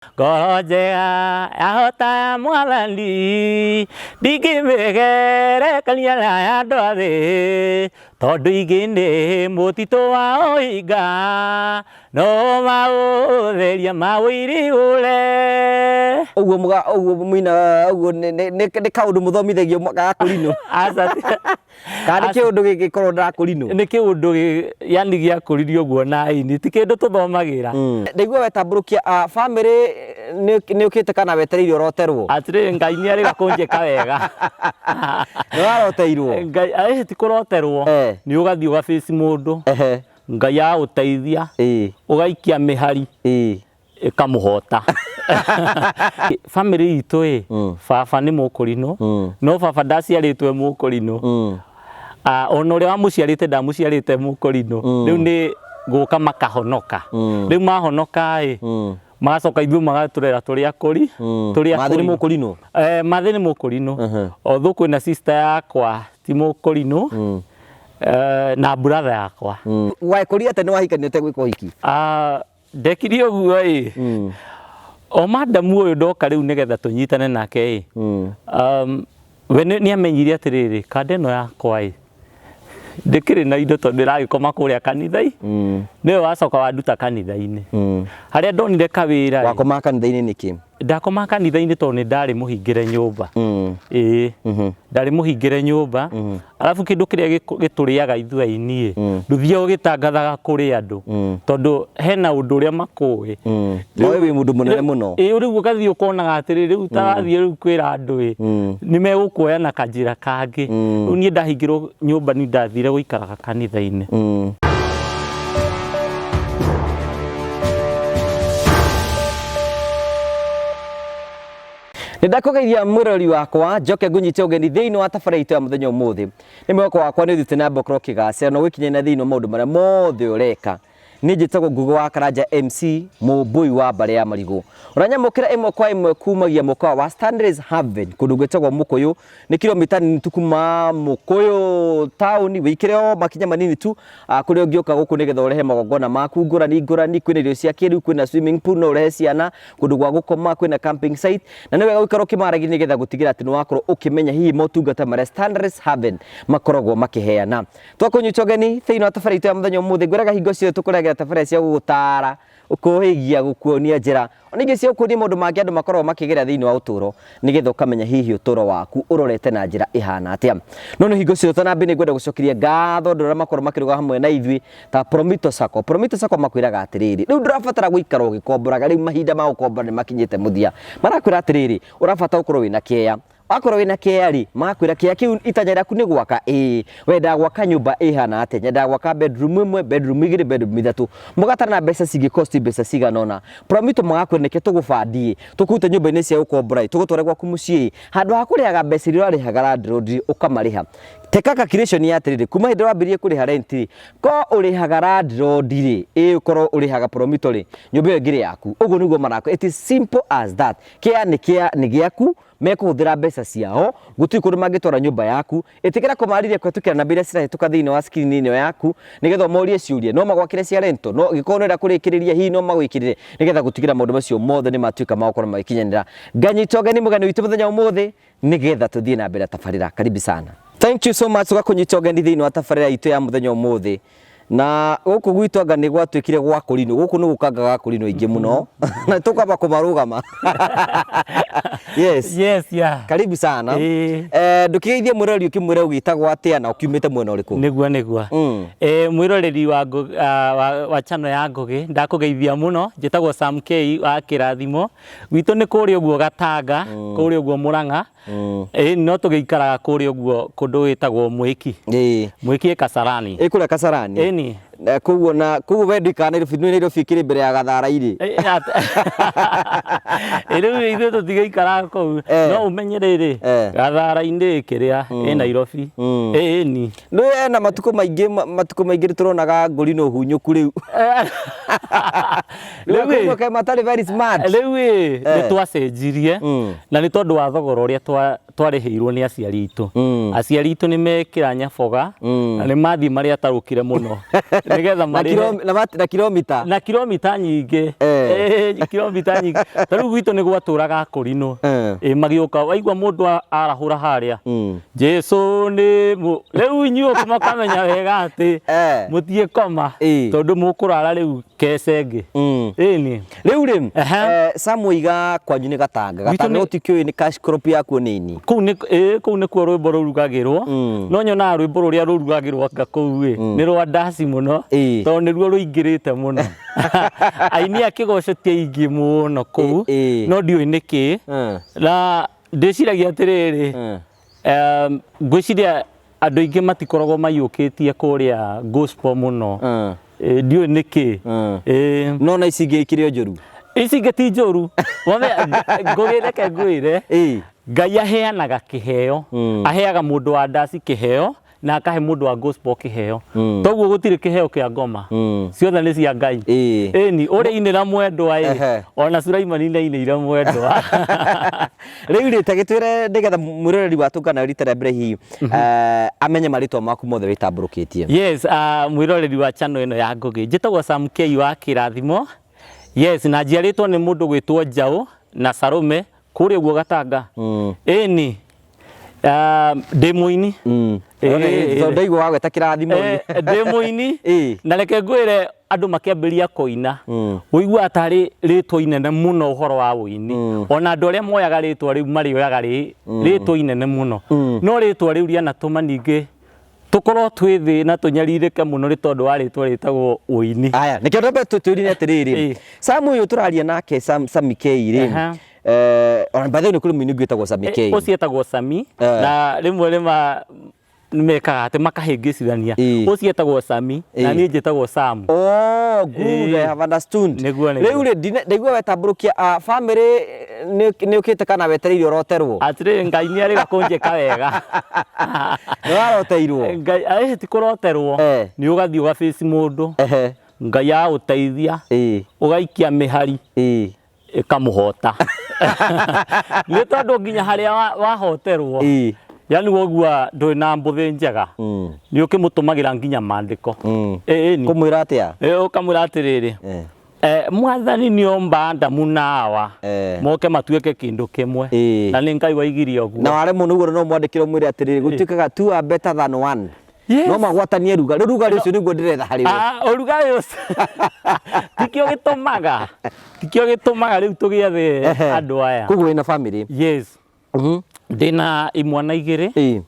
Ngoro njega yahota ya mwathani ndingĩmĩgerekania na ya andũ a thĩ tondũ ingĩ nĩ mũtitũ wa ũhinga no maũtheria maũirigũre. Ũguo mũga ũguo mũina ũguo nĩ kaũndũ mũthomithagio ga kũrinũ. Aca. Kana nĩ kĩũndũ gĩgĩkorwo ndakũrinũ? Nĩ kĩũndũ yani gĩakũririo ũguo na aini, ti kĩndũ tũthomagĩra. Ndaigua wetambũrũkia bamĩrĩ nĩ ũkĩte kana wetereire ũroterwo? Atĩrĩrĩ Ngai nĩ arĩga kũnjĩka wega. Nĩ waroteirwo? Ngai, ĩĩ ti kũroterwo, nĩ ũgathiĩ ũga face mũndũ, Ngai agagũteithia, ũgaikia mĩhari. Ĩkamũhota. Family itũ ĩ, baba nĩ mũkũrinũ, no baba ndaciarĩtwo e mũkũrinũ. Ah, ona ũrĩa wamũciarĩte ndamũciarĩte mũkũrinũ. Rĩu nĩ gũka makahonoka. Rĩu mahonoka ĩ, magacoka ithuĩ magatũrera tũrĩ akũri, tũrĩ Mathĩ nĩ mũkũrinũ? Eh, Mathĩ nĩ mũkũrinũ. Although kwĩna sister yakwa ti mũkũrinũ, na brother yakwa. Wekũria atĩa nĩ wahikania ũtegwĩka ũhiki? Ah, Ndekire ũguo ĩ, o madamu ũyũ ndoka rĩu nĩgetha tũnyitane nake ĩ, we nĩ amenyire atĩrĩrĩ, kanda ĩno yakwa ĩ, ndĩkĩrĩ na indo tondũ ĩragĩkoma kũrĩa kanitha-inĩ, nĩwe wacoka wanduta kanitha-inĩ. Harĩa ndonire kawĩra ĩ, Wakomaga kanitha-inĩ nĩkĩ? Ndakomaga kanitha-inĩ tondũ nĩ ndarĩ mũhingĩre nyũmba. Ĩĩ, ndarĩ mũhingĩre nyũmba. Arabu kĩndũ kĩrĩa gĩtũrĩaga ithuĩ aini ĩ, ndũthiaga ũgĩtangathaga kũrĩ andũ tondũ hena ũndũ ũrĩa makũĩ. Moĩ wĩ mũndũ mũnene mũno. Ĩĩ rĩu ũgathiĩ ũkonaga atĩrĩrĩ, rĩu ũtarathiĩ rĩu kwĩra andũ ĩ, nĩ megũkuoya na kanjĩra kangĩ. Rĩu niĩ ndahingĩrwo nyũmba nĩ ndathire gũikaraga kanitha-inĩ. Nĩ ndakũgeithia mwĩroreri wakwa njoke ngũnyite ũgeni thĩinĩ wa tabarĩra itũ ya mũthenya ũmũthĩ. Nĩ mwĩhoko wakwa nĩ ũthiĩte na mbere gũkorwo ũkĩgacĩra na ũgĩkinyania thĩinĩ wa maũndũ marĩa mothe ũreka. Niĩ njĩtagwo Ngugi wa Karanja MC Mũmbũi wa mbarĩ ya Marigũ. Ũranyamũkĩra ĩmwe kwa ĩmwe kumagia mũkawa wa Stanley's Haven kũndũ gwĩtagwo Mũkũyũ. Nĩ kilomita nini tu kuma Mũkũyũ taũni wĩikĩre o makinya manini tu kũrĩa ũngĩũka gũkũ nĩgetha ũrehe magongona maku ngũrani ngũrani. Kwĩna irio cia kĩrĩu, kwĩna swimming pool, no ũrehe ciana, kũndũ gwa gũkoma, kwĩna camping site. Na nĩ wega gũikara ũkĩmaragia nĩgetha gũtigĩrĩra atĩ nĩ wakorwo ũkĩmenya hihi motungata marĩa Stanley's Haven makoragwo makĩheana. Twakũnyita ũgeni thĩinĩ wa tabarĩra itũ ya mũthenya ũmũthĩ, ngwĩraga hingo ciothe tũkũrehagĩra tabarĩra cia gũgũtara, gũkũhĩgia, gũkuonia njĩra, ona ingĩ cia gũkuonia maũndũ mangĩ andũ makoragwo makĩgerera thĩinĩ wa ũtũũro, nĩgetha ũkamenya hihi ũtũũro waku ũrorete na njĩra ĩhana atĩa. No nĩ hingo ciothe ũtanambia nĩ ngwenda gũcokeria ngatho andũ arĩa makoragwo makĩrũga hamwe na ithuĩ ta Promito Sacco. Promito Sacco makwĩraga atĩrĩrĩ, rĩu ndũrabatara gũikara ũgĩkomboraga, rĩu mahinda ma gũkombora nĩ makinyĩte mũthia. Marakwĩra atĩrĩrĩ, ũrabatara ũkorwo wĩna kĩea. Wakorwo wĩna kĩea rĩ, magakwĩra kĩea kĩu itanya rĩaku nĩ gwaka, ĩĩ. Wendaga gwaka nyũmba ĩhana atĩa? Nyendaga gwaka bedroom ĩmwe, bedroom igĩrĩ, bedroom ithatũ. Mũgatarana mbeca cingĩ cost mbeca cigana ũna. Promito magakwĩra nĩkĩo tũgũbandi ĩ, tũkũrute nyũmba-inĩ cia gũkombora ĩ, tũgũtware gwaku mũciĩ ĩ, handũ ha kũrĩhaga mbeca iria ũrarĩhaga landlord rĩ, ũkamarĩha. Teka calculation ya atĩrĩrĩ, kuma hĩndĩ ĩrĩa wambĩrĩirie kũrĩha rent rĩ, ko ũrĩhaga landlord rĩ, ĩ ũkorwo ũrĩhaga Promito rĩ, nyũmba ĩyo ĩngĩrĩ yaku. Ũguo nĩguo marakwĩra. It is simple as that. Kĩea nĩ kĩa nĩ gĩaku, mekũhũthĩra mbeca ciao, gũtirĩ kũndũ mangĩtwara nyũmba yaku. Ĩtĩkĩra kũmarĩria kũhetũkĩra namba iria cirahĩtũka thĩinĩ wa screen ĩno yaku, nĩgetha ũmorie ciũria. No magwakĩre cia rental, no angĩkorwo nĩ ũrenda kũrĩkĩrĩria hihi no magwĩkĩrĩre, nĩgetha gũtigĩrĩra maũndũ macio mothe nĩ matuĩka ma gũkorwo magĩkinyanĩra. Nganyita ũgeni mũgeni witũ mũthenya wa ũmũthĩ, nĩgetha tũthiĩ na mbere na tabarĩra. Karibu sana. Thank you so much tũgakũnyita ũgeni thĩinĩ wa tabarĩra itũ ya mũthenya ũmũthĩ. Na gũkũ gwitũ anga nĩ gwatuĩkire gwa kũrinũ, gũkũ nĩ gũkangaga kũrinũ aingĩ mũno na tũkamba kũmarũgama. Yes. Yes, yeah. Karibu sana. Ĩĩ. Eh, ndũkĩgeithie mwĩroreri ũkĩmwĩre ũgĩtagwo atĩa na ũkiumĩte mwena ũrĩkũ? Nĩguo nĩguo. Eh, mwĩroreri wa, wa, wa channel ya Ngũgĩ ndakũgeithia mũno, njĩtagwo Sam K wa Kĩrathimo, gwitũ nĩ kũrĩa ũguo Gatanga, kũrĩa ũguo Mũrang'a. Ĩĩ no tũgĩikaraga kũrĩa ũguo kũndũ gwĩtagwo Mwĩki. Ĩĩ. Mwĩki ĩ Kasarani. Ĩ kũrĩa Kasarani? Ĩni. Na koguo na koguo we ndũikaraga Nairobi, nĩ Nairobi ĩkĩrĩ mbere ya Gathara-irĩ. Ĩ rĩu ithuĩ tũtigĩikaraga kũu. No ũmenye rĩrĩ, Gathara-inĩ kĩrĩa ĩ Nairobi. Ĩni. Nĩ ena matukũ maingĩ matukũ maingĩ nĩ tũronaga ngũri na ũhunyũku rĩu. Rĩu ĩ, Rĩu matarĩ very smart. Rĩu ĩ, nĩ twacenjirie na nĩ tondũ wa thogora ũrĩa twarĩhĩirwo nĩ aciari aitũ. Aciari aitũ nĩ mekĩra nyaboga na nĩ mathiĩ marĩa atarũkire mũno nĩgetha marĩhe na kilomita na kilomita nyingĩ. Kilomita nyingĩ. Ta rĩu gwitũ nĩ gwatũraga akũrinũ. Ĩ magĩũka waigua mũndũ arahũra harĩa. Jesu nĩ rĩu inyuĩ mũkamenya wega atĩ mũtiĩkoma tondũ mũkũrara rĩu kecengĩ. Ĩni. Rĩu rĩ, Sam oiga kwanyu nĩ Gatanga. Gatanga gũtikĩũĩ nĩ cash crop yakuo nĩ ini. Kũu nĩ kũu nĩkuo rwĩmbo rũrugagĩrwo. No nyonaga rwĩmbo rũrĩa rũrugagĩrwo anga kũu ĩ nĩ rwa ndaci mũno tondũ nĩruo rũingĩrĩte mũno. Aini a kĩgoco ti aingĩ mũno kũu no ndiũĩ nĩkĩ. Na ndĩciragia atĩrĩrĩ, ngwĩciria andũ aingĩ matikoragwo maiyũkĩtie kũrĩa gospel mũno. Ndiũĩ nĩkĩ. No na ici ingĩ ikĩrĩ o njũru. Ici ingĩ ti njũru. Ngũgĩ reke ngwĩre, Ngai aheanaga kĩheo. Aheaga mũndũ wa ndaci kĩheo na akahe mũndũ wa gospel kĩheo. Toguo gũtirĩ kĩheo kĩa ngoma. Ciothe nĩ cia Ngai. Ĩni, ũrĩa inĩra mwendwa ĩ, ona Sulaimani nĩ ainĩire mwendwa. Rĩu rĩ, ta gĩtwĩre nĩgetha mwĩroreri wa Tũngana rita rĩa mbere hihi amenye marĩtwa maku mothe wĩtambũrũkĩtie. Yes, mwĩroreri wa channel ĩno ya Ngũgĩ. Njĩtagwo Sam K wa Kĩrathimo. Yes, na njiarĩtwo nĩ mũndũ gwĩtwo Njaũ na Salome kũrĩa ũguo Gatanga. Ĩni, ndĩ mũini. Tondũ ndaigua wagweta Kĩrathimo. Ndĩ mũini. Na reke ngwĩre andũ makĩambĩrĩria kũina, ũiguaga tarĩ rĩtwa inene mũno ũhoro wa ũini. Ona andũ arĩa moyaga rĩtwa rĩu marĩoyaga rĩ rĩtwa inene mũno. No rĩtwa rĩu rĩanatũma ningĩ tũkorwo twĩ thĩ na tũnyarirĩke mũno nĩ tondũ wa rĩtwa rĩtagwo ũini. Aya, nĩkĩo ndambe twĩrire atĩrĩrĩ, Sam ũyũ tũraria nake Sam, Sammy K rĩ, ona by the way nĩ kũrĩ mũini ũngĩ wĩtagwo Sammy K. Ũcio etagwo Sammy, na rĩmwe nĩ mekaga atĩ makahĩngĩcithania. Ũcio etagwo Sammy, na niĩ njĩtagwo Sam. Oh, good, I have understood. Nĩguo, nĩguo. Rĩu rĩ, ndaigua wetambũrũkia, family nĩ ũkĩte kana wetereire ũroterwo? Atĩrĩrĩ, Ngai nĩ arĩ kũnjĩka wega. Nĩ waroteirwo? Ngai, ti kũroterwo. Nĩ ũgathiĩ ũgabaci mũndũ. Ngai agagũteithia. Ũgaikia mĩhari. Ĩkamũhota. Nĩ tondũ nginya harĩa wahoterwo, yani woigua ndũrĩ na mbũthĩ njega, nĩ ũkĩmũtũmagĩra nginya mandĩko. Ĩni. Kũmwĩra atĩa? Ũkamwĩra atĩrĩrĩ, Mwathani nĩ omba Adamu na Hawa moke matuĩke kĩndũ kĩmwe. Na nĩ Ngai waigirie ũguo. Na waremwo nĩ ũguo no mwandĩkĩre ũmwĩre atĩrĩrĩ, gũtuĩkaga two are better than one. No magwatanie rugarĩ, rugarĩ ũcio nĩguo ndĩretha harĩ we. Ũrugarĩ ũcio tikĩo gĩtũmaga, tikĩo gĩtũmaga rĩu tũgĩethe andũ aya. Koguo wĩna family? Yes. Ndĩna imwana igĩrĩ.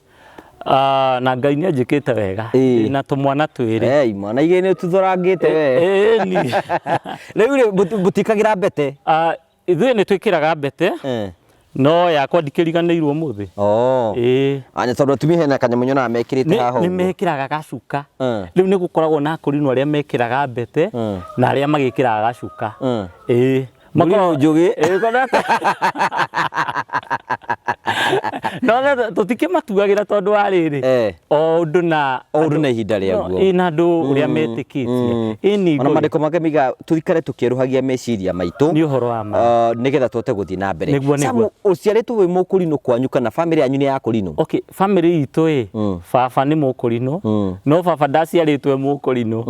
Na Ngai nĩ anjĩkĩte wega. Ndĩna tũmwana twĩrĩ. Imwana igĩrĩ nĩ ũtuthũrangĩte we. Ĩni. Rĩu rĩ, mũtiĩkagĩra mbete? Ithuĩ nĩ twĩkĩraga mbete. No yakwa ndikĩriganĩirwo ũmũthĩ. Anya tondũ atumia hena kanyamũ nyonaga mekĩrĩte haha ũguo. Nĩ mekĩraga gacuka. Rĩu nĩ gũkoragwo na akũrinũ arĩa mekĩraga mbete na arĩa magĩkĩraga gacuka. Mũrinũ njũgĩ. No tũtikĩmatuagĩra tondũ wa rĩrĩ, o ũndũ na o ũndũ na ihinda rĩaguo. Na andũ ũrĩa metĩkĩtie. Ĩni Ona maandĩko make maigaga tũikare tũkĩerũhagia meciria maitũ. Nĩ ũhoro wa ma. Nĩgetha tũhote gũthiĩ na mbere. Nĩguo, nĩguo. Ũciarĩtwo wĩ mũkũrinũ kwanyu kana family yanyu nĩ ya kũrinũ? Okay, family itũ ĩ, baba nĩ mũkũrinũ, no baba ndaciarĩtwo e mũkũrinũ.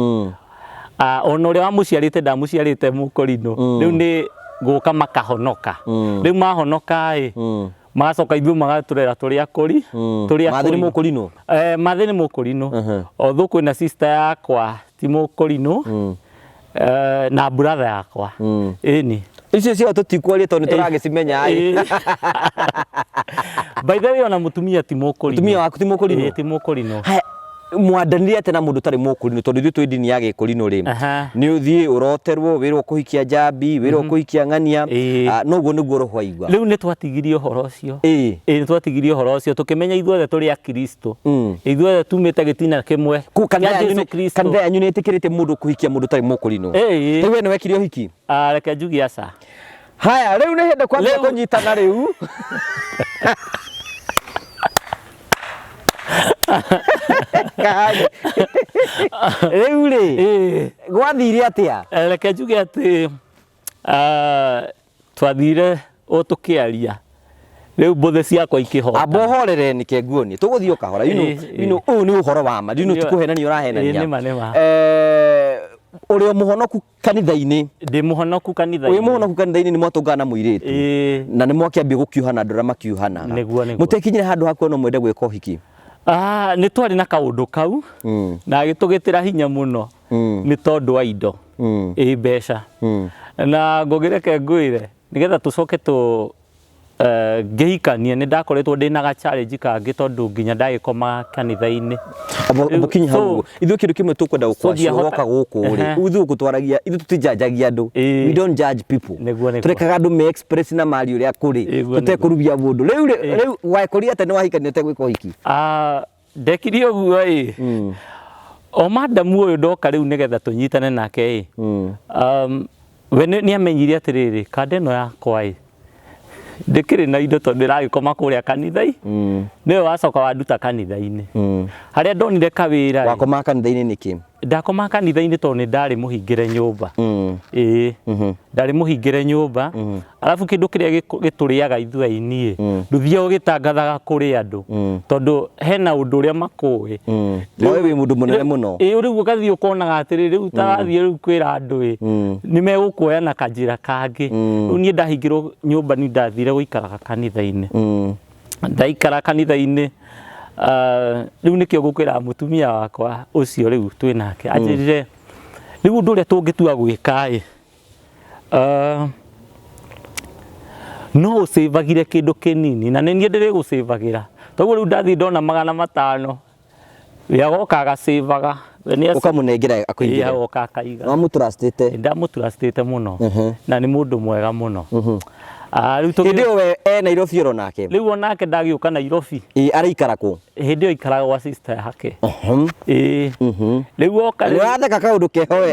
Ona ũrĩa wamũciarĩte ndamũciarĩte mũkũrinũ. Rĩu nĩ gũka makahonoka. Rĩu mahonoka ĩ, magacoka ithuĩ magatũrera tũrĩ akũri, tũrĩ Mathĩ nĩ mũkũrinũ? Mathĩ nĩ mũkũrinũ. Although kwĩna sister yakwa ti mũkũrinũ, na brother yakwa. Ĩni. Icio ciao tũtikwaria tondũ nĩ tũragĩcimenya ĩ. By the way ona mũtumia ti mũkũrinũ. Mũtumia waku ti mũkũrinũ? Ĩĩ ti mũkũrinũ. Haya, mwandanire atĩa na mũndũ ũtarĩ mũkũrinũ tondũ ithuĩ twĩ ndini ya gĩkũrinũ rĩ, nĩ ũthiĩ ũroterwo wĩrwo kũhikia njambi, wĩrwo kũhikia ng'ania, no ũguo nĩguo roho aigua. Rĩu nĩ twatigirie ũhoro ũcio. Ĩĩ nĩ twatigirie ũhoro ũcio tũkĩmenya ithuothe tũrĩ Akristo. Ithuothe tumĩte gĩtina kĩmwe kĩa Jesu Kristo. Kanitha yanyu nĩ ĩtĩkĩrĩte mũndũ kũhikia mũndũ ũtarĩ mũkũrinũ? Rĩu we nĩ wekire ũhiki? Reke njuge aca. Haya, rĩu nĩ hĩndĩ kwambia kũnyitana rĩu. Rĩu rĩ, gwathire atĩa? Reke njuge atĩ twathire o tũkĩaria rĩu mbũthĩ ciakwa ikĩhota. Amba ũhorere nĩke nguonie tũgũthiĩ o kahora. You know, you know, ũyũ nĩ ũhoro wa ma. You know, ti kũhenania ũrahenania. Nĩ ma, nĩ ma. Ũrĩ o mũhonoku kanitha-inĩ? Ndĩ mũhonoku kanitha-inĩ. Wĩ mũhonoku kanitha-inĩ, nĩ mwatũngana na mũirĩtu? Ĩĩ. Na nĩ mwakĩambia gũkiuhana, andũ arĩa makiuhanaga? Nĩguo, nĩguo. Mũtekinyire handũ hakuo no mwende gwĩka ũhiki? Ah, nĩ twarĩ na kaũndũ kau na agĩtũgĩtĩra hinya mũno nĩ tondũ wa indo, ĩ mbeca. Na ngũgĩreke ngwĩre nĩgetha tũcoke tũ ngĩhikania, nĩ ndakoretwo ndĩna ga challenge kangĩ tondũ nginya ndagĩkomaga kanitha-inĩ. Mũkinye hau ũguo, ithuĩ kĩndũ kĩmwe tũkwenda gũkwacio ndiahota- woka gũkũ rĩ, ithuĩ gũkũ twaragia, ithuĩ tũtijanjagia andũ. We don't judge people. Nĩguo, nĩguo. Tũrekaga andũ me express na mari ũrĩa kũrĩ, tũtekũrubia mũndũ. Rĩu rĩ, rĩu wakorire atĩ nĩ wahikania ũtegwĩka ũhiki? Ah, ndekire ũguo ĩ, o madamu ũyũ ndoka rĩu nĩgetha tũnyitane nake ĩ, we nĩ amenyire atĩrĩrĩ, kanda ĩno yakwa ĩ ndĩkĩrĩ na indo tondũ ĩragĩkoma kũrĩa kanitha-inĩ, nĩwe wacoka wanduta kanitha-inĩ harĩa ndonire kawĩra ĩ. Wakomaga kanitha-inĩ nĩkĩ? Ndakomaga kanitha-inĩ tondũ nĩ ndarĩ mũhingĩre nyũmba. Ĩĩ, ndarĩ mũhingĩre nyũmba. Arabu kĩndũ kĩrĩa gĩtũrĩaga ithuĩ aini ĩ, ndũthiaga ũgĩtangathaga kũrĩ andũ tondũ hena ũndũ ũrĩa makũĩ. Nawe wĩ mũndũ mũnene mũno. Ĩĩ, rĩu ũgathiĩ ũkonaga atĩrĩrĩ, rĩu ũtarathiĩ rĩu kwĩra andũ ĩ, nĩ megũkuoya na kanjĩra kangĩ. Rĩu niĩ ndahingĩrwo nyũmba, niĩ ndathire gũikaraga kanitha-inĩ. Ndaikara kanitha-inĩ, rĩu nĩkĩo ngũkwĩra mũtumia wakwa ũcio rĩu twĩ nake anjĩrire, rĩu ũndũ ũrĩa tũngĩtua gwĩka ĩ, no ũcĩvagire kĩndũ kĩnini na nĩ niĩ ndĩrĩgũcĩvagĩra. Toguo rĩu ndathiĩ ndona 500, we agoka agacĩvaga. We nĩ Ũkamũnengera akũigĩre? Ĩĩ, agoka akaiga. Wamũtrustĩte? Ndamũtrustĩte mũno na nĩ mũndũ mwega mũno. Ah, rĩu Hĩndĩ ĩyo we e Nairobi oro nake? Rĩu onake ndagĩũka Nairobi. Ĩĩ, araikara kũ? Hĩndĩ ĩyo aikaraga gwa sister yake. Ĩĩ. Rĩu oka Nĩ ũratheka kaũndũ keho we.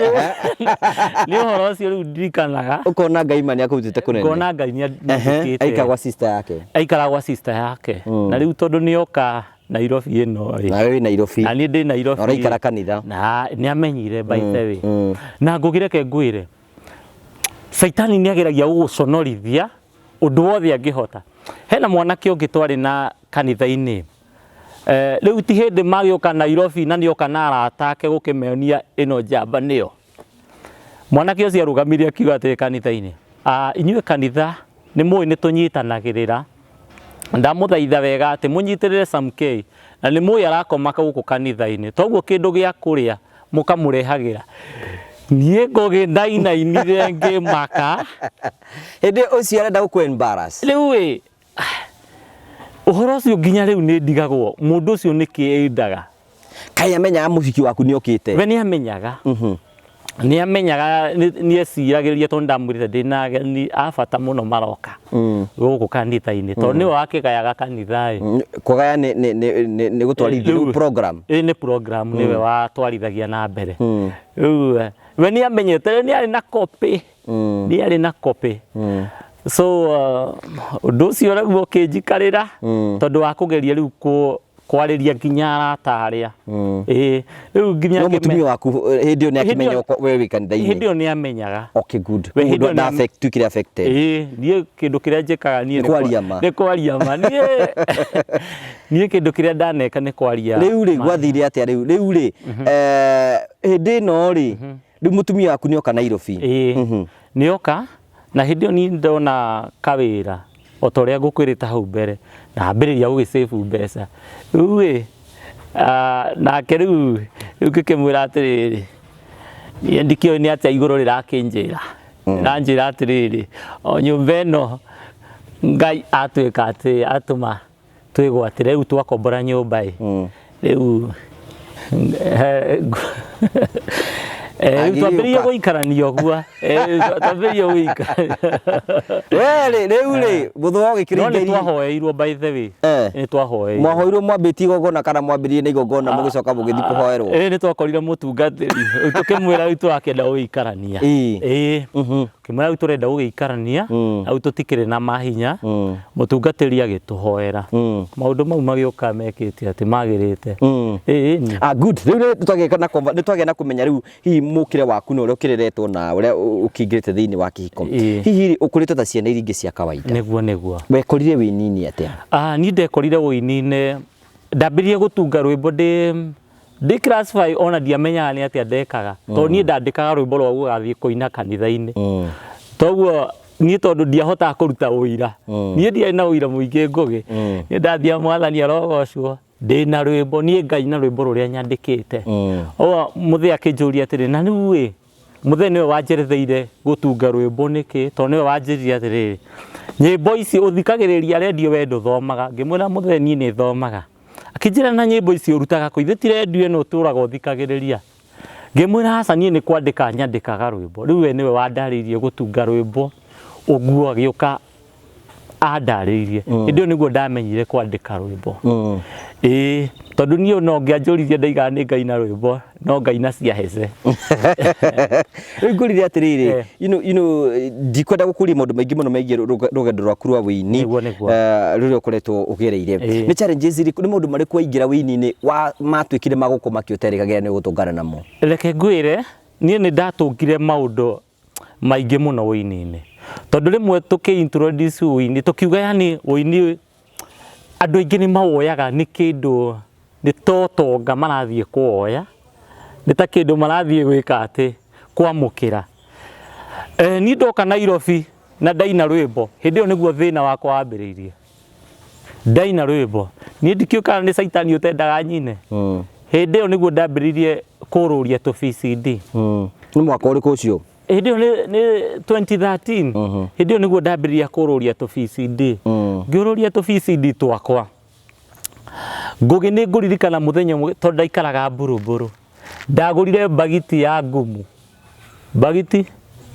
Nĩ ũhoro ũcio rĩu ndirikanaga. Ũkona Ngai ma nĩ akũrutĩte kũnene. Ngona Ngai nĩ andutĩte. Aikara gwa sister yake. Aikara gwa sister yake. Na rĩu tondũ nĩ oka Nairobi ĩno ĩ. Nawe wĩ Nairobi. Na niĩ ndĩ Nairobi. Na ũraikara kanitha. Na nĩ amenyire by the way. Na ngũgĩreke ngwĩre, Caitani nĩ ageragia gũgũconorithia ũndũ wothe angĩhota. Hena mwanake ũngĩ twarĩ na kanitha-inĩ. Rĩu ti hĩndĩ magĩũka Nairobi na nĩoka na arata ake gũkĩmonia ĩno njamba nĩyo. Mwanake ũcio arũgamire akiuga atĩrĩ kanitha-inĩ, inyuĩ kanitha nĩ mũĩ nĩ tũnyitanagĩrĩra, ndamũthaitha wega atĩ mũnyitĩrĩre Sam K na nĩ mũĩ arakoma gũkũ kanitha-inĩ, toguo kĩndũ gĩa kũrĩa mũkamũrehagĩra. Niĩ Ngũgĩ ndainainire ngĩmaka. Hĩndĩ ũcio arenda gũkũ embarrass. Rĩu ĩ, ũhoro ũcio nginya rĩu nĩ ndigagwo mũndũ ũcio nĩkĩ endaga. Kaĩ amenyaga mũhiki waku nĩ okĩte? We nĩ amenyaga. Nĩ amenyaga, nĩ eciragĩria tondũ ndamwĩrĩte ndĩna ageni a bata mũno maroka gũkũ kanitha-inĩ, tondũ nĩwe wakĩgayaga kanitha ĩ. Kũgaya nĩ gũtwarithia rĩu program. Ĩ, nĩ program, nĩwe watwarithagia na mbere. Rĩu we nĩ amenyete, nĩ arĩ na copy. Nĩ arĩ na copy. So ũndũ ũcio rĩu ũkĩnjikarĩra tondũ wa kũgeria rĩu kwarĩria nginya arata arĩa. Ĩĩ, rĩu nginya No mũtumia waku hĩndĩ ĩyo nĩ akĩmenya we wĩ kanitha-inĩ? Hĩndĩ ĩyo nĩ amenyaga. Okay, good. We hĩndĩ ĩyo nda affect, tuĩkire affected. Ĩĩ, niĩ kĩndũ kĩrĩa njĩkaga niĩ nĩ kwaria ma. Nĩ kwaria ma. Niĩ kĩndũ kĩrĩa ndaneka nĩ kwaria. Rĩu rĩ, gwathire atĩa rĩu? Rĩu rĩ, hĩndĩ ĩno rĩ, rĩu mũtumia waku nĩ oka Nairobi? Ĩĩ, nĩ oka, na hĩndĩ ĩyo niĩ ndona kawĩra o ta ũrĩa ngũkwĩrĩte hau mbere, na ambĩrĩria gũgĩ save mbeca. Rĩu ĩ, nake rĩu ngĩkĩmwĩra atĩrĩrĩ, niĩ ndikĩũĩ nĩ atĩa igũrũ rĩrakĩnjĩra. Rĩranjĩra atĩrĩrĩ, o nyũmba ĩno Ngai atuĩka atĩ atũma twĩgwatĩre, rĩu twakombora nyũmba ĩ, rĩu rĩu twambĩrĩirie gũikarania ũguo, twambĩrĩirie gũikarania. We rĩ, rĩu rĩ, mũthũa ũgĩkĩringa. No nĩ twahoeirwo by the way. Nĩ twahoeirwo. Mwahoirwo mwambĩtie igongona kana mwambĩrĩirie na igongona mũgĩcoka mũgĩthiĩ kũhoerwo? Ĩĩ, nĩ twakorire mũtungatĩri, rĩu tũkĩmwĩra rĩu tũrakĩenda gũgĩikarania. Ĩĩ. Kĩmwĩra rĩu tũrenda gũgĩikarania, rĩu tũtikĩrĩ na mahinya. Mũtungatĩri agĩtũhoera. Maũndũ mau magĩũka mekĩte atĩ magĩrĩte. Ĩĩ. Ah, good. Rĩu nĩ twagĩa na kũmenya rĩu hihi mũkĩre waku na ũrĩa ũkĩreretwo na ũrĩa ũkĩingĩrĩte thĩinĩ wa kĩhiko. Hihi rĩ, ũkũrĩte ta ciana iria ingĩ cia kawaida? Nĩguo, nĩguo. Wekorire wĩini-inĩ atĩa? Ah, niĩ ndekorire wĩini-inĩ, ndambĩrĩirie gũtunga rwĩmbo ndĩ Ndĩ class 5 ona ndiamenyaga nĩ atĩa ndekaga, tondũ niĩ ndandĩkaga rwĩmbo rwa gũgathiĩ kũina kanitha-inĩ. Toguo niĩ tondũ ndiahotaga kũruta ũira, niĩ ndiarĩ na ũira mũingĩ Ngũgĩ, niĩ ndathiaga Mwathani arogocwo, ndĩna rwĩmbo, niĩ ngaina rwĩmbo rũrĩa nyandĩkĩte. Ũguo mũthee akĩnjũria atĩrĩ, na rĩu ĩ, mũthee nĩwe wanjeretheire gũtunga rwĩmbo nĩkĩ, tondũ nĩwe wanjĩrire atĩrĩrĩ, nyĩmbo ici ũthikagĩrĩria rendio we ndũthomaga. Ngĩmwĩra mũthee niĩ nĩ thomaga. Akĩnjĩra na nyĩmbo ici ũrutaga kũ, ithe ti rendio ĩno ũtũraga ũthikagĩrĩria. Ngĩmwĩra aca niĩ nĩ kwandĩka nyandĩkaga rwĩmbo. Rĩu we nĩwe wandarĩirie gũtunga rwĩmbo ũguo, agĩũka andarĩirie. Hĩndĩ ĩyo nĩguo ndamenyire kwandĩka rwĩmbo. Ĩĩ, tondũ niĩ no ngĩanjũririe ndaigaga nĩ ngaina rwĩmbo, no ngaina cia hece. Rĩu ngũrire atĩrĩrĩ, ndikwenda gũkũria maũndũ maingĩ mũno megiĩ rũgendo rwaku rwa wĩini. Nĩguo, nĩguo. Rũrĩa ũkoretwo ũgereire. Nĩ challenges irĩkũ, nĩ maũndũ marĩkũ waingĩra wĩini-inĩ matuĩkire ma gũkũmakia ũterĩgagĩrĩra nĩ ũgũtũngana namo? Reke ngwĩre, niĩ nĩ ndatũngire maũndũ maingĩ mũno ũini-inĩ, tondũ rĩmwe tũkĩ introduce ũini tũkiuga yani ũini andũ aingĩ nĩ mawoyaga nĩ kĩndũ, nĩ ta ũtonga marathiĩ kũwoya, nĩ ta kĩndũ marathiĩ gwĩka atĩ, kwamũkĩra. Niĩ ndoka Nairobi na ndaina rwĩmbo, hĩndĩ ĩyo nĩguo thĩna wakwa wambĩrĩirie. Ndaina rwĩmbo, niĩ ndikĩũĩ kana nĩ caitani ũtendaga nyine. Hĩndĩ ĩyo nĩguo ndambĩrĩirie kũrũria tũ VCD. Nĩ mwaka ũrĩkũ ũcio? Hĩndĩ ĩyo nĩ 2013. Hĩndĩ ĩyo nĩguo ndambĩrĩria kũrũria tũ VCD. Ngĩũrũria tũ VCD twakwa. Ngũgĩ nĩ ngũririkana mũthenya ũmwe tondũ ndaikaraga Mburumburu. Ndagũrire mbagiti ya ngumu. Mbagiti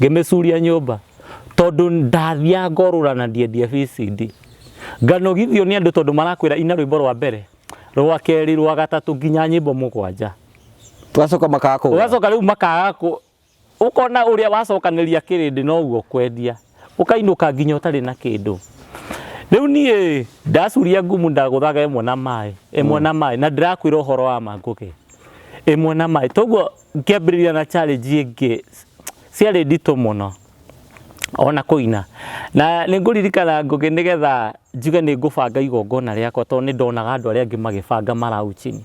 ngĩmĩcuria nyũmba tondũ ndathiaga ngorũra na ndiendia VCD. Nganogithio nĩ andũ tondũ marakwĩra ina rwĩmbo rwa mbere, rwa kerĩ, rwa gatatũ nginya nyĩmbo 7. Ũgacoka makaga kũgũra. Ũgacoka rĩu makaga kũ, ũkona ũrĩa wacokanĩria kĩrĩndĩ noguo ũkwendia, ũkainũka nginya ũtarĩ na kĩndũ. Rĩu niĩ ndacuria ngumu ndagũthaga ĩmwe na maĩ, ĩmwe na maĩ, na ndĩrakwĩra ũhoro wa ma Ngũgĩ, ĩmwe na maĩ. Toguo ngĩambĩrĩria na challenge ĩngĩ ciarĩ nditũ mũno ona kũina. Na nĩ ngũririkana Ngũgĩ nĩgetha njuge nĩ ngũbanga igongona rĩakwa tondũ nĩ ndonaga andũ arĩa angĩ magĩbanga marauchini.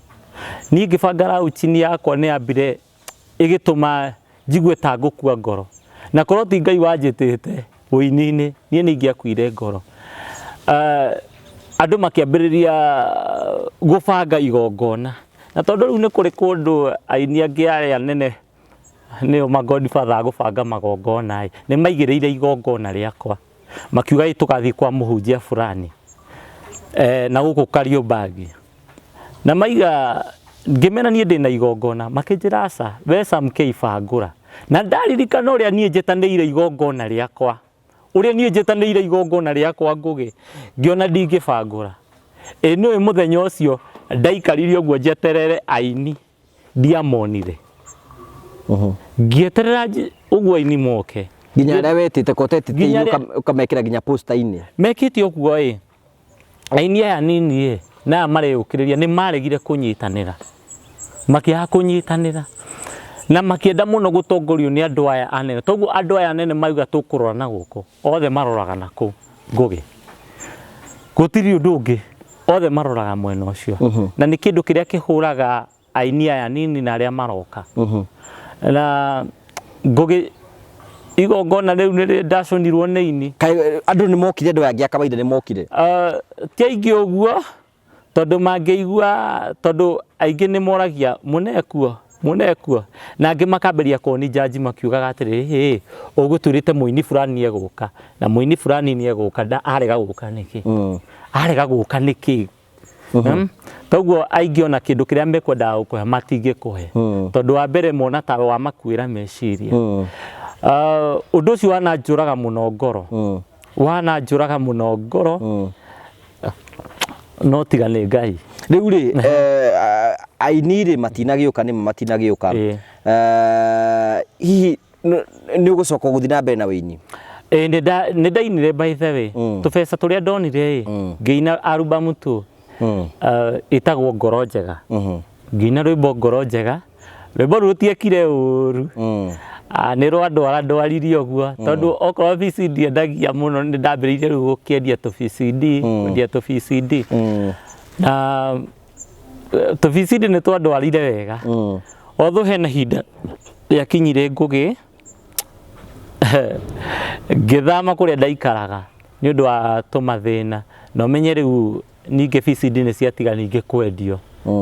Niĩ ngĩbanga rauchini yakwa nĩ yambire ĩgĩtũma njigue ta ngũkua ngoro. Na korwo ti Ngai wanjĩtĩte ũini-inĩ, niĩ nĩ ingĩakuire ngoro. Andũ makĩambĩrĩria gũbanga igongona. Na tondũ rĩu nĩ kũrĩ kũndũ aini angĩ arĩa anene nĩo ma godfather a gũbanga magongona ĩ, nĩ maigĩrĩire igongona rĩakwa. Makiuga ĩ tũgathiĩ kwa mũhunjia fulani na gũkũ Kariobangi. Na maiga, ngĩmera niĩ ndĩna igongona, makĩnjĩra aca, we Sam K bangũra. Na ndaririkana ũrĩa niĩ njĩtanĩire igongona rĩakwa, ũrĩa niĩ njĩtanĩire igongona rĩakwa Ngũgĩ, ngĩona ndingĩbangũra. Ĩ nĩũĩ mũthenya ũcio ndaikarire ũguo njeterere aini, ndiamonire. Ngĩeterera ũguo aini moke. Nginya arĩa wetĩte, ko ũtetĩte Nginya aini arĩa ũkamekĩra nginya poster-inĩ. Mekĩte ũguo ĩ, aini aya anini ĩ, na aya mareyũkĩrĩria nĩ maregire kũnyitanĩra. Makĩaga kũnyitanĩra. Na makĩenda mũno gũtongorio nĩ andũ aya anene. Toguo andũ aya anene mauga tũkũrora na gũkũ, othe maroraga na kũu Ngũgĩ. Gũtirĩ ũndũ ũngĩ, othe maroraga mwena ũcio. Na nĩ kĩndũ kĩrĩa kĩhũraga aini aya anini na arĩa maroka. Na Ngũgĩ igongona rĩu nĩ ndaconirwo nĩ ini. Kaĩ andũ nĩ mokire, andũ angĩ a kawaida nĩ mokire? Ti aingĩ ũguo, tondũ mangĩigua, tondũ aingĩ nĩ moragia mũnekuo, mũnekuo, na angĩ makambĩrĩria kũni judge makiugaga atĩrĩrĩ, hĩ, ũgũtwĩrĩte mũini fulani nĩ egũka, na mũini fulani nĩ egũka, arega gũka nĩkĩ? Arega gũka nĩkĩ? Toguo aingĩ ona kĩndũ kĩrĩa mekwendaga gũkũhe matingĩkũhe. Tondũ wa mbere mona ta wamakuĩra meciria. Ũndũ ũcio wananjũraga mũno ngoro. Wananjũraga mũno ngoro. No tiga nĩ Ngai. Rĩu rĩ, aini rĩ matinagĩũka, nĩma matinagĩũka. Hihi nĩ ũgũcoka gũthiĩ na mbere na wĩini? Ĩĩ, nĩ ndainire by the way. Tũbeca tũrĩa ndonire ĩ, ngĩina album tu. Ĩtagwo Ngoro Njega. Ngĩina rwĩmbo Ngoro Njega. Rwĩmbo rũu rũtiekire ũru. Nĩ rwandwara ndwaririe ũguo. Tondũ okorwo VCD ndiendagia mũno, nĩ ndambĩrĩirie rĩu gũkĩendia tũ VCD, kwendia tũ VCD. Na Tũbicindi nĩ twandwarire wega. Although hena ihinda rĩakinyire Ngũgĩ ngĩthama kũrĩa ndaikaraga nĩ ũndũ wa tũmathĩna, na ũmenye rĩu ningĩ VCD nĩ ciatiga ningĩ kwendio,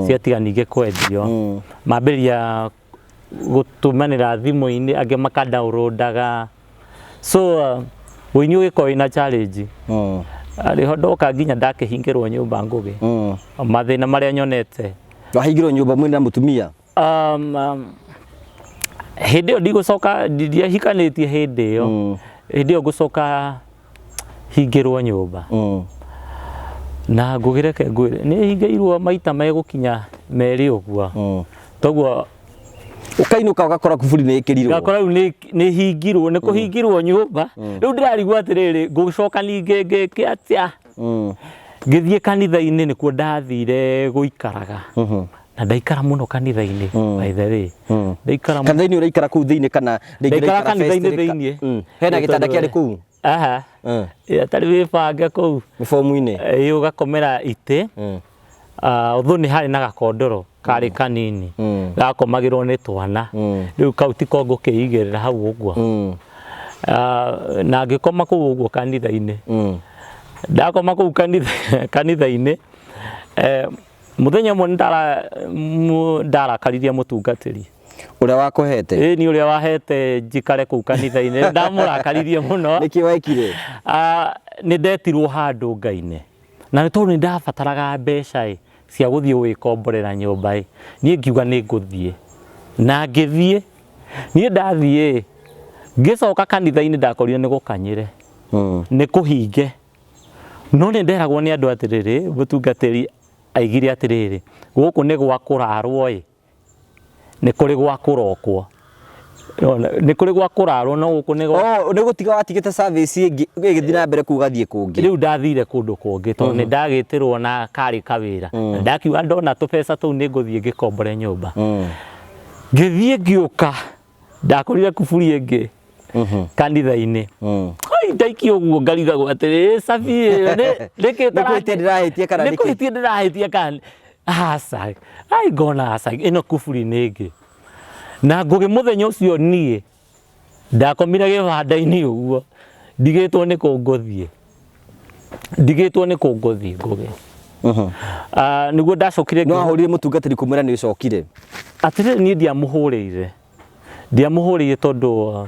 ciatiga ningĩ kwendio, mambĩrĩria gũtũmanĩra thimũ-inĩ, angĩ maka downloadaga. So ũini ũgĩkorwo wĩna challenge. Arĩho ndoka nginya ndakĩhingĩrwo nyũmba Ngũgĩ, mathĩna marĩa nyonete. Wahingĩrwo nyũmba mwĩna mũtumia? Hĩndĩ ĩyo ndigũcoka, ndiahikanĩtie hĩndĩ ĩyo. Hĩndĩ ĩyo ngũcoka hingĩrwo nyũmba. Na Ngũgĩ reke ngwĩre, nĩ hingĩirwo maita megũkinya merĩ ũguo. Toguo Ũkainũka ũgakora kuburi nĩ ĩkĩrirwo. Ngakora rĩu nĩ hingirwo, nĩ kũhingirwo nyũmba. Rĩu ndĩrarigwo atĩrĩrĩ, ngũcoka ningĩ ngĩke atĩa? Ngĩthiĩ kanitha-inĩ, nĩkuo ndathire gũikaraga. Na ndaikara mũno kanitha-inĩ, by the way. Ndaikara mũno. Kanitha-inĩ ũraikara kũu thĩinĩ kana rĩngĩ Ndaikara ũraikara kanitha-inĩ fest-rĩ ka- thĩinĩ. Hena Nĩ gĩtanda tondũ kĩarĩ kũu? Aha. Atarĩ wĩbange kũu. Mĩbomu-inĩ? Ĩĩ, ũgakomera itĩ. Although nĩ harĩ na gakondoro karĩ kanini gakomagĩrwo nĩ twana. Rĩu kau tiko ngũkĩigĩrĩra hau ũguo. Na ngĩkoma kũu ũguo kanitha-inĩ. Ndakoma kũu kanitha-inĩ, mũthenya ũmwe nĩ ndarakaririe mũtungatĩri. Ũrĩa wakũhete? Ĩĩ, nĩ ũrĩa wahete njikare kũu kanitha-inĩ. Ndamũrakaririe mũno. Nĩkĩ wekire? Nĩ ndetirwo handũ ngaine. Na nĩ tondũ nĩ ndabataraga mbeca ĩ, cia gũthiĩ gwĩkomborera nyũmba ĩ, niĩ ngiuga nĩ ngũthiĩ. Na ngĩthiĩ. Niĩ ndathiĩ ĩ, ngĩcoka kanitha-inĩ ndakorire nĩ gũkanyĩre. Nĩ kũhinge. No nĩ nderagwo nĩ andũ atĩrĩrĩ, mũtungatĩri aigire atĩrĩrĩ, gũkũ nĩ gwa kũrarwo ĩ, nĩ kũrĩ gwa kũrokwo. Nĩ kũrĩ gwa kũrarwo no gũkũ nĩ gwa Oh, nĩ gũtiga watigĩte service ĩngĩ ĩgĩthiĩ na mbere kũu ũgathiĩ kũngĩ. Rĩu ndathire kũndũ kũngĩ tondũ nĩ ndagĩtĩrwo na karĩ kawĩra. Na ndakiuga ndona tũbeca tũu nĩ ngũthiĩ ngĩkombore nyũmba. Ngĩthiĩ ngĩũka, ndakorire kuburi ĩngĩ kanitha-inĩ. Ai, ndaikia ũguo ngarigagwo atĩrĩ, cabi ĩyo nĩkĩ Nĩ kũhĩtia ndĩrahĩtia kana nĩ nĩkĩ? kũhĩtia ndĩrahĩtia kana aca. Ai, ngona aca, ĩno kuburi nĩ ĩngĩ. Na Ngũgĩ mũthenya ũcio niĩ ndakomire gĩbanda-inĩ ũguo, ndigĩtwo nĩ kũ ngũthiĩ. Ndigĩtwo nĩ kũ ngũthiĩ Ngũgĩ. Nĩguo ndacokire No ahũrire mũtungatĩri kũmwĩra nĩ ũcokire? Atĩrĩrĩ, niĩ ndiamũhũrĩire. Ndiamũhũrĩire tondũ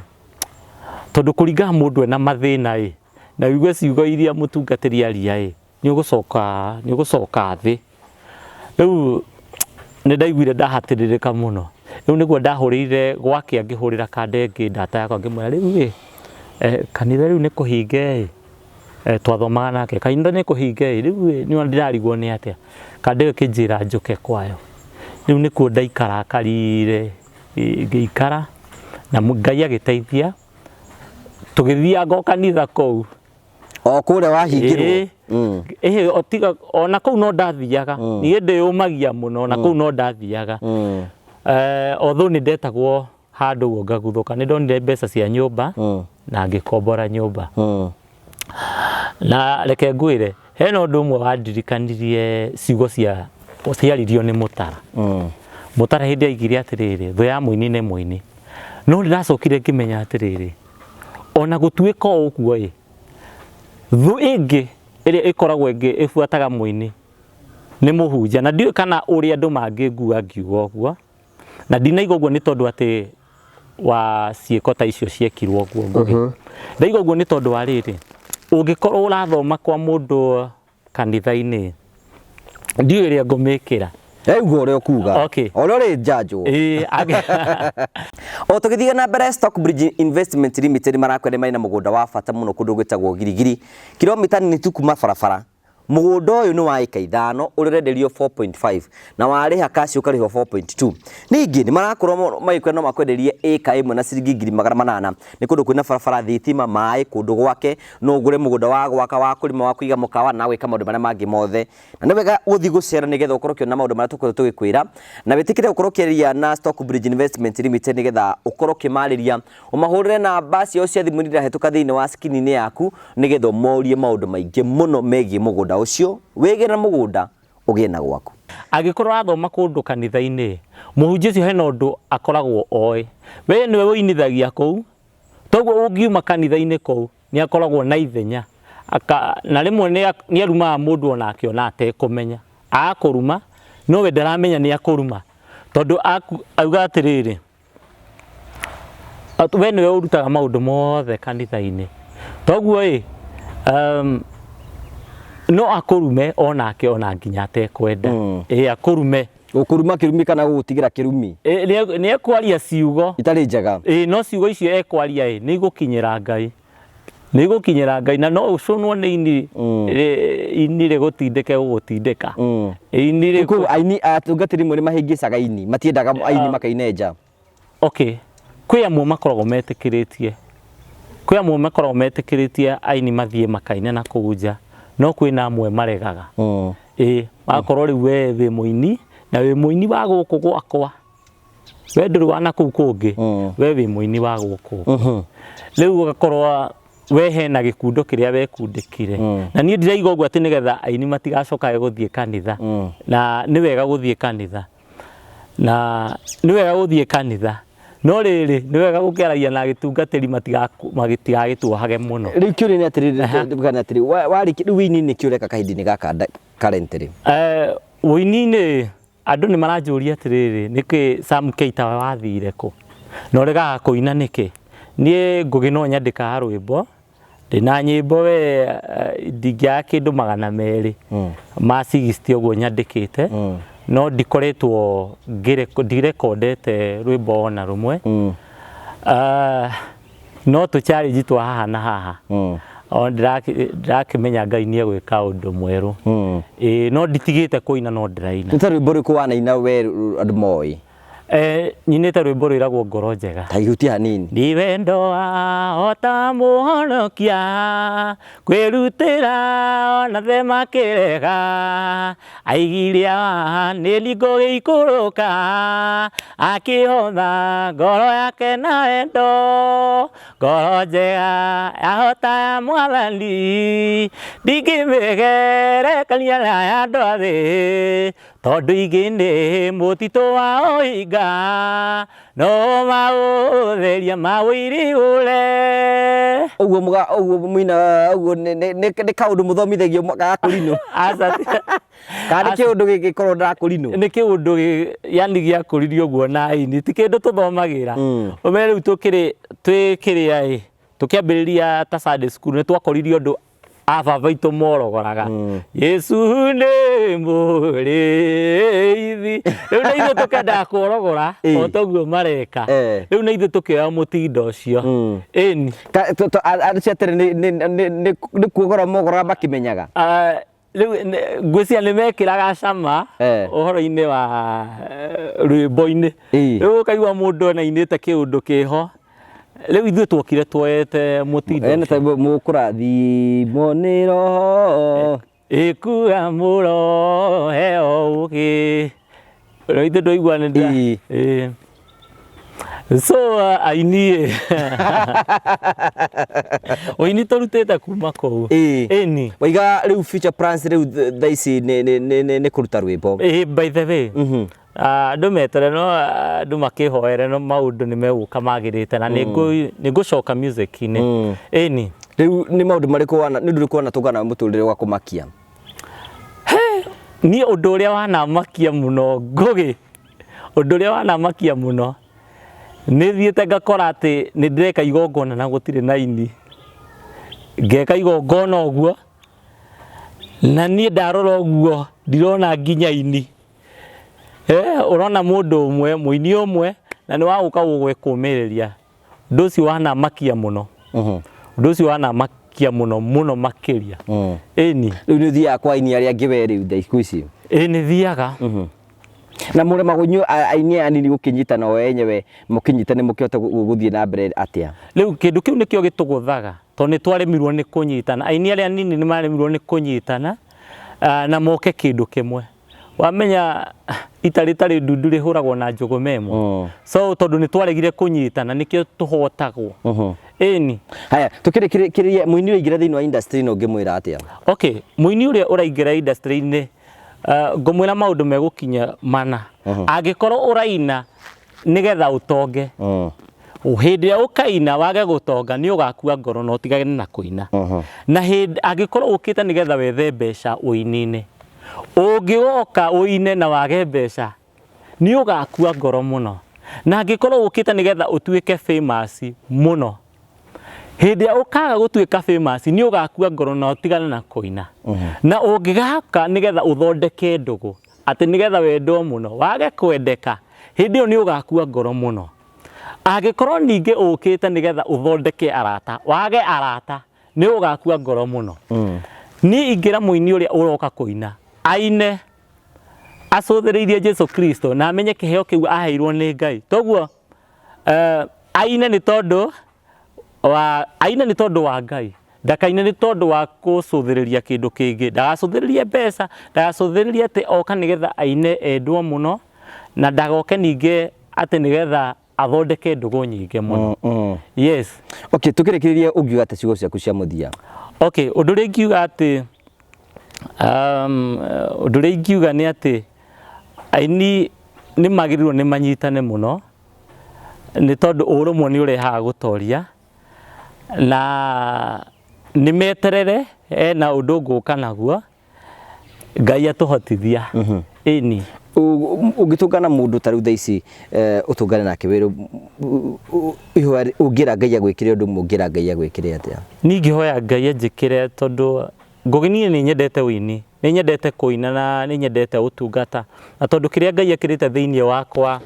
tondũ kũringana mũndũ ena mathĩna ĩ, na ũigue ciugo iria mũtungatĩri aria ĩ, nĩ ũgũcoka thĩ. Rĩu nĩ ndaiguire ndahatĩrĩrĩka mũno. Rĩu nĩguo ndahũrĩire gwakĩa ngĩhũrĩra kanda ĩngĩ ndata yakwa ngĩmwĩra rĩu ĩ, kanitha rĩu nĩ kũhinge ĩ, twathomaga nake, kanitha nĩ kũhinge ĩ, rĩu ĩ, nĩ wona ndĩrarigwo nĩ atĩa. Kanda ĩyo ĩkĩnjĩra njũke kwayo. Rĩu nĩkuo ndaikarakarire, ngĩikara na Ngai agĩteithia, tũgĩthianga o kanitha kũu. O kũrĩa wahingĩrwo? Ĩĩ, tiga ona kũu no ndathiaga. Niĩ ndĩyũmagia mũno, ona kũu no ndathiaga. Although nĩ ndetagwo handũ ũguo ngaguthũka, nĩ ndonire mbeca cia nyũmba na ngĩkombora nyũmba. Na reke ngwĩre, hena ũndũ ũmwe wandirikanirie ciugo cia ciaririo nĩ Mũtara. Mũtara hĩndĩ aigire atĩrĩrĩ, thũ ya mũini nĩ mũini. No nĩ ndacokire ngĩmenya atĩrĩrĩ, ona gũtuĩka o ũguo ĩ, thũ ĩngĩ ĩrĩa ĩkoragwo ĩngĩ ĩbuataga mũini nĩ mũhunjia. Na ndiũĩ kana ũrĩa andũ mangĩngua ngiuga ũguo, na ndinaiga ũguo nĩ tondũ atĩ wa ciĩko ta icio ciekirwo ũguo Ngũgĩ. Ndaiga ũguo nĩ tondũ wa rĩrĩ, ũngĩkorwo ũrathoma kwa mũndũ kanitha-inĩ, ndiũĩ ũrĩa ngũmĩkĩra. Rĩu ũrĩa ũkuga. Okay. O ũrĩa ũrĩ njanjwo. Ĩĩ, O tũgĩthiĩ na mbere, Stockbridge Investment Limited marakwenda marĩ na mũgũnda wa bata mũno kũndũ gwĩtagwo Girigiri, kilomita nini tu kuma barabara. Mũgũnda ũyũ nĩ wa ĩka 5 ũrĩa ũrenderio 4.5 na warĩha cash ũkarĩhwo 4.2. Ningĩ nĩ marakorwo magĩkwĩra no makwenderie ĩka 1 na ciringi 800,000. Nĩ kũndũ kwĩna barabara, thitima, maĩ, kũndũ gwake, no ũgũre mũgũnda wa gwaka, wa kũrĩma, wa kũiga mũkawa na gwĩka maũndũ marĩa mangĩ mothe. Na nĩ wega gũthiĩ gũcera nĩgetha ũkorwo ũkĩona maũndũ marĩa tũkoretwo tũgĩkwĩra, na wĩtĩkĩre gũkorwo ũkĩaria na Stockbridge Investment Limited nĩgetha ũkorwo ũkĩmarĩria, ũmahũrĩre namba ciao cia thimũ iria irahĩtũka thĩinĩ wa screen-inĩ yaku nĩgetha ũmorie maũndũ maingĩ mũno megiĩ mũgũnda ũcio. Wĩgĩre na mũgũnda ũgĩe na gwaku. Angĩkorwo ũrathoma kũndũ kanitha-inĩ, mũhunjia ũcio hena ũndũ akoragwo oĩ. We nĩwe ũinithagia kũu, toguo ũngiuma kanitha-inĩ kũu, nĩ akoragwo na ithenya. Aka, na rĩmwe nĩ arumaga mũndũ onake ona atekũmenya. Agakũruma, no we ndaramenya nĩ akũruma. Tondũ auga atĩrĩrĩ, we nĩwe ũrutaga maũndũ mothe kanitha-inĩ. Toguo ĩ, no akũrume onake ona nginya atekwenda. Ĩ akũrume. Gũkũruma kĩrumi kana gũgũtigĩra kĩrumi? Ĩ, nĩ ekwaria ciugo. Itarĩ njega. Ĩ, no ciugo icio ekwaria ĩ, nĩ igũkinyĩra Ngai. Nĩ igũkinyĩra Ngai na no ũcũnwo nĩ ini, ini rĩgũtindĩke gũgũtindĩka. Ini rĩ Koguo aini atungatĩri amwe nĩ mahĩngĩcaga aini, matiendaga aini makaine nja. Okay, kwĩ amwe makoragwo metĩkĩrĩtie, kwĩ amwe makoragwo metĩkĩrĩtie aini mathiĩ makaine na kũu nja, no kwĩna amwe maregaga. Ĩĩ, magakorwo rĩu we wĩ mũini na wĩ mũini wa gũkũ gwakwa, we ndũrĩ wa na kũu kũngĩ, we wĩ mũini wa gũkũ. Rĩu ũgakorwo we hena gĩkundo kĩrĩa wekundĩkire. Na niĩ ndiraiga ũguo atĩ nĩgetha aini matigacokage gũthiĩ kanitha, na nĩ wega gũthiĩ kanitha, na nĩ wega gũthiĩ kanitha, no rĩrĩ nĩ wega gũkĩaragia na agĩtungatĩri matigagĩtuohage mũno. Rĩu kĩũria nĩ atĩrĩrĩ, kana atĩrĩ, warĩkia rĩu ũini nĩkĩ ũreka kahinda-inĩ gaka currently? Ũini-inĩ andũ nĩ maranjũria atĩrĩrĩ, nĩkĩ Sam Keita wathire kũ? Na ũregaga kũina nĩkĩ? Niĩ Ngũgĩ no nyandĩkaga rwĩmbo, ndĩna nyĩmbo we ndingĩaga kĩndũ 200 ma 60 ũguo nyandĩkĩte, no ndikoretwo ndirekondete rwĩmbo ona rũmwe. No tũ challenge twa haha na haha. O ndĩrakĩmenya Ngai nĩ egwĩka ũndũ mwerũ. Ĩĩ no nditigĩte kũina no ndĩraina. Nĩ ta rwĩmbo rũrĩkũ wanaina we andũ moĩ? Nyinĩte rwĩmbo rwĩragwo Ngoro Njega. Ta ihutie hanini. Nĩ wendo wahota mũhonokia kwĩrutĩra ona the makĩrega aigire nĩ ngũgĩikũrũka akĩhotha ngoro yake na wendo ngoro njega yahota ya mwathani ndingĩmĩgerekania na ya andũ a thĩ tondũ ingĩ nĩ mũtitũ wa ũhinga no maũtheria maũirigũre. Ũguo mũga ũguo mũina ũguo nĩ kaũndũ mũthomithagio ga kũrinũ. Aca. Kana nĩ kĩũndũ gĩgĩkorwo ndakũrinũ? Nĩ kĩũndũ yani gĩakũririo ũguo na aini ti kĩndũ tũthomagĩra. Ũmenye rĩu tũkĩrĩ twĩ kĩrĩa ĩ tũkĩambĩrĩria ta Sunday school nĩ twakoririe ũndũ a baba aitũ morogoraga. Yesu nĩ mũrĩithi. Rĩu na ithuĩ tũkendaga kworogora o toguo mareka. Rĩu na ithuĩ tũkĩoya mũtindo ũcio. Ĩni. Acio atĩrĩ nĩ kuogora mogoraga makĩmenyaga? Rĩu ngwĩciria nĩ mekĩraga cama ũhoro-inĩ wa rwĩmbo-inĩ. Rĩu ũkaigua mũndũ ona ainĩte kĩũndũ kĩho. Rĩu ithuĩ twokire tuoete mũtindo Ena ũcio. ta mũkũrathimwo nĩ roho. Ĩkua mũro heo ũgĩ. Rĩu ithuĩ twaigua nĩ Ĩĩ. So aini ĩ. Ũini tũrutĩte kuma kũu. Ĩni. Waiga rĩu future plans rĩu thaa ici nĩ kũruta rwĩmbo. Ĩĩ by the way. Andũ metere no andũ makĩhoere no maũndũ nĩ megũka magĩrĩte na nĩ ngũcoka music-inĩ. Ĩni. Rĩu nĩ maũndũ marĩkũ wana nĩ ũndũ ũrĩkũ wanatũngana mũtũrĩre wa kũmakia? Niĩ ũndũ ũrĩa wanamakia mũno Ngũgĩ, ũndũ ũrĩa wanamakia mũno nĩ thiĩte ngakora atĩ nĩ ndĩreka igongona na gũtirĩ na aini. Ngeka igongona ũguo na niĩ ndarora ũguo ndirona nginya aini. Ũrona mũndũ ũmwe, mũini ũmwe na nĩ wa gũka gũgũkũmĩrĩria. Ũndũ ũcio wanamakia mũno. Ũndũ ũcio wanamakia mũno mũno makĩria. Ĩni. Rĩu nĩ ũthiaga kwa aini arĩa angĩ we rĩu thikũ ici? Ĩĩ nĩ thiaga. Na mũremagwo inyuĩ aini aya anini gũkĩnyitana o enyewe mũkĩnyitane mũkĩhote gũthiĩ na mbere atĩa? Rĩu kĩndũ kĩu nĩkĩo gĩtũgũthaga tondũ nĩ twaremirwo nĩ kũnyitana. Aini arĩa anini nĩ maremirwo nĩ kũnyitana na moke kĩndũ kĩmwe. Wamenya ita rĩtarĩ ndundu rĩhũragwo na njũgũma ĩmwe. So tondũ nĩ twaregire kũnyitana nĩkĩo tũhotagwo. Ĩni. Haya, tũkĩrĩkĩrĩria mũini ũraingĩra thĩinĩ wa industry ĩno ũngĩmwĩra atĩa? Okay, mũini ũrĩa ũraingĩra industry-inĩ Ngũmwĩra maũndũ megũkinya mana. Angĩkorwo ũraina nĩgetha ũtonge, hĩndĩ ĩrĩa ũkaina wage gũtonga nĩ ũgakua ngoro na ũtigane na kũina. Na hĩndĩ angĩkorwo ũkĩte nĩgetha wethe mbeca ũini-inĩ, ũngĩgoka ũine na wage mbeca nĩ ũgakua ngoro mũno. Na angĩkorwo ũkĩte nĩgetha ũtuĩke famous mũno, hĩndĩ ĩrĩa ũkaga gũtuĩka famous nĩ ũgakua ngoro na ũtigane na kũina. Na ũngĩgaka nĩgetha ũthondeke ndũgũ, atĩ nĩgetha wendwo mũno, wage kwendeka, hĩndĩ ĩyo nĩ ũgakua ngoro mũno. Angĩkorwo ningĩ ũkĩte nĩgetha ũthondeke arata, wage arata, nĩ ũgakua ngoro mũno. Niĩ ingĩra mũini ũrĩa ũroka kũina, aine acũthĩrĩirie Jesu Kristo na amenye kĩheo kĩu aheirwo nĩ Ngai. Toguo aine nĩ tondũ wa aine nĩ tondũ wa Ngai, ndakaine nĩ tondũ wa gũcũthĩrĩria kĩndũ kĩngĩ, ndagacũthĩrĩrie mbeca, ndagacũthĩrĩrie atĩ oka nĩgetha aine endwo mũno, na ndagoke ningĩ atĩ nĩgetha athondeke ndũgũ nyingĩ mũno. Yes. Okay, tukĩrĩkĩrĩria ũngiuga atĩ ciugo ciaku cia mũthia. Okay, ũndũ ũrĩa ingiuga atĩ ũndũ ũrĩa ingiuga nĩ atĩ aini nĩ magĩrĩirwo nĩ manyitane mũno, nĩ tondũ ũrũmwe nĩ ũrehaga gũtoria, na nĩ meterere hena ũndũ ngũka naguo, Ngai atũhotithia. Ĩni. Ũngĩtũngana mũndũ ta rĩu thaa ici ũtũngane nake wĩrwo ihoya ũngĩra Ngai agwĩkĩre ũndũ ũmwe, ũngĩra Ngai agwĩkĩre atĩa? Niĩ ingĩhoya Ngai anjĩkĩre tondũ Ngũgĩ niĩ nĩ nyendete ũini, nĩ nyendete kũina na nĩ nyendete ũtungata, na tondũ kĩrĩa Ngai ekĩrĩte thĩinĩ wakwa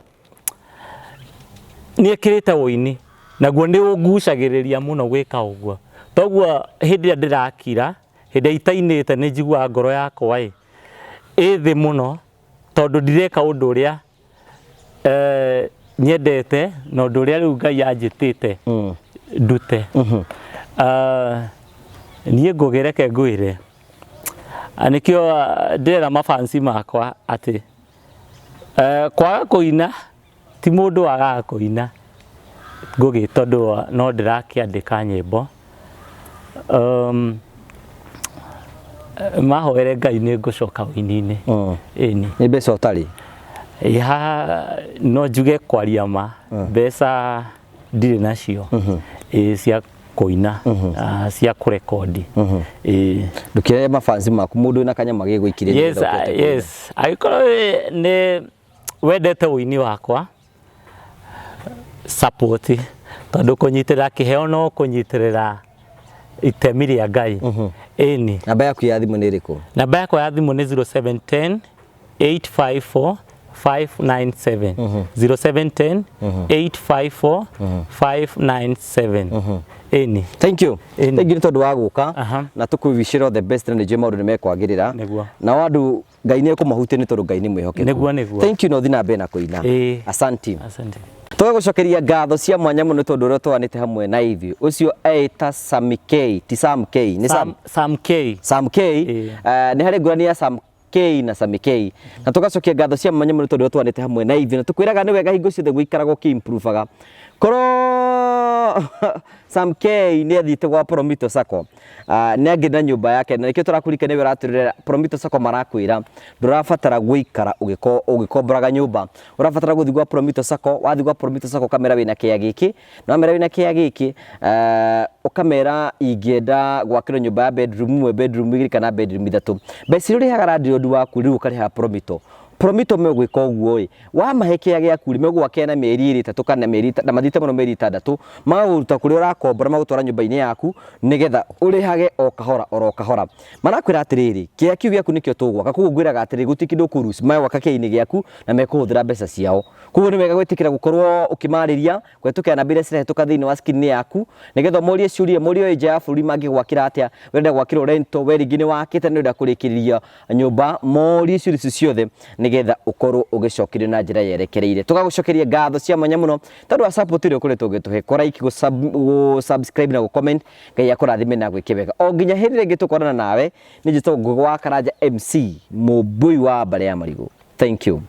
nĩ ekĩrĩte ũini, naguo nĩ ũngucagĩrĩria mũno gwĩka ũguo. Toguo hĩndĩ ĩrĩa ndĩrakira, hĩndĩ ĩrĩa itainĩte nĩ njiguaga ngoro yakwa ĩ, ĩ thĩ mũno tondũ ndireka ũndũ ũrĩa nyendete na ũndũ ũrĩa rĩu Ngai anjĩtĩte ndute. Niĩ Ngũgĩ reke ngwĩre, nĩkĩo ndĩrera mafansi makwa atĩ kwaga kũina ti mũndũ wagaga kũina Ngũgĩ tondũ no ndĩrakĩandĩka nyĩmbo. Mahoere Ngai nĩ ngũcoka ũini-inĩ. Ĩni. Nĩ mbeca ũtarĩ? Ya, no njuge kwaria ma, mbeca ndirĩ nacio. Ĩĩ cia kũina, cia kũrekondi. Ĩĩ. Ndũkĩre mafansi maku mũndũ wĩna kanyama gĩgũikĩrĩria. Yes, yes. Angĩkorwo nĩ wendete ũini wakwa, support, tondũ kũnyitĩrĩra kĩheo no kũnyitĩrĩra itemi rĩa Ngai. Ĩni. Namba yaku ya thimũ nĩ ĩrĩkũ? Namba yakwa ya thimũ nĩ 0710 854 597. 0710 854 597. Ĩni. Thank you. Ĩni. Thank you nĩ tondũ wa gũka na tũkwĩwicĩra all the best na nĩ njũĩ maũndũ nĩ mekwagĩrĩra. Nĩguo. Nao andũ Ngai nĩ ekũmahutia nĩ tondũ Ngai nĩ mwĩhokeku. Nĩguo, nĩguo. Thank you na ũthiĩ na mbere na kũina. Ĩĩ. Asante. Asante. Tũgagũcokeria ngatho cia mwanya mũno nĩ tondũ ũrĩa twanĩte hamwe na ithuĩ. Ũcio eĩta Sammy K, ti Sam K, nĩ Sam. Sam K. Sam K. Ĩĩ. Nĩ harĩ ngũrani ya Sam K na Sammy K. Na tũgacokia ngatho cia mwanya mũno nĩ tondũ ũrĩa twanĩte hamwe na ithuĩ. Na tũkwĩraga nĩ wega hingo ciothe gũikaraga ũkĩ-improve-aga. Korwo Sam K nĩ athiĩte gwa Promito Sacco, nĩ angĩ na nyũmba yake na nĩkĩo tũrakũririkania nĩwe ũratwĩrorera Promito Sacco marakwĩra ndũrabatara gũikara ũgĩkomboraga nyũmba, ũrabatara gũthiĩ gwa Promito Sacco, wathiĩ gwa Promito Sacco ũkamera wĩna kĩea gĩkĩ, na wamera wĩna kĩea gĩkĩ, ũkamera ingĩenda gwakĩrwo nyũmba ya bedroom ĩmwe, bedroom igĩrĩ kana bedroom ithatũ. Mbeca iria ũrĩhaga landlord waku rĩu ũkarĩhaga Promito. Promito megwĩka ũguo ĩ, wamahe kĩea gĩaku rĩ, megũgwakĩra na mĩeri ĩrĩ ĩtatũ kana mĩeri, na mathiĩte mũno mĩeri ĩtandatũ, magagũruta kũrĩa ũrakombora magũtwara nyũmba-inĩ yaku, nĩgetha ũrĩhage o kahora oro kahora. Marakwĩra atĩrĩrĩ, kĩea kĩu gĩaku nĩkĩo tũgwaka, koguo ngwĩraga atĩrĩrĩ, gũtirĩ kĩndũ ũkũ lose, megwaka kĩea-inĩ gĩaku na mekũhũthĩra mbeca ciao. Koguo nĩ wega gwĩtĩkĩra gũkorwo ũkĩmarĩria, kũhetũkĩra namba iria cirahĩtũka thĩinĩ wa screen yaku, nĩgetha ũmorie ciũria, morie wĩ nja ya bũrũri mangĩgwakĩra atĩa, ũrenda gwakĩrwo rental, we rĩngĩ nĩ wakĩte na nĩ ũrenda kũrĩkĩrĩria nyũmba, morie ciũria icio ciothe nĩgetha ũkorwo ũgĩcokerio na njĩra yerekereire. Tũgagũcokeria ngatho cia mwanya mũno tondũ wa support ĩrĩa ũkoretwo ũgĩtũhe, kũ like, gũ subscribe na gũ comment. Ngai akũrathime na agwĩke wega. O nginya hĩndĩ ĩrĩa ĩngĩ tũkonana nawe, niĩ njĩtagwo Ngũgĩ wa Karanja MC, mũmbũi wa mbarĩ ya Marigũ. Thank you.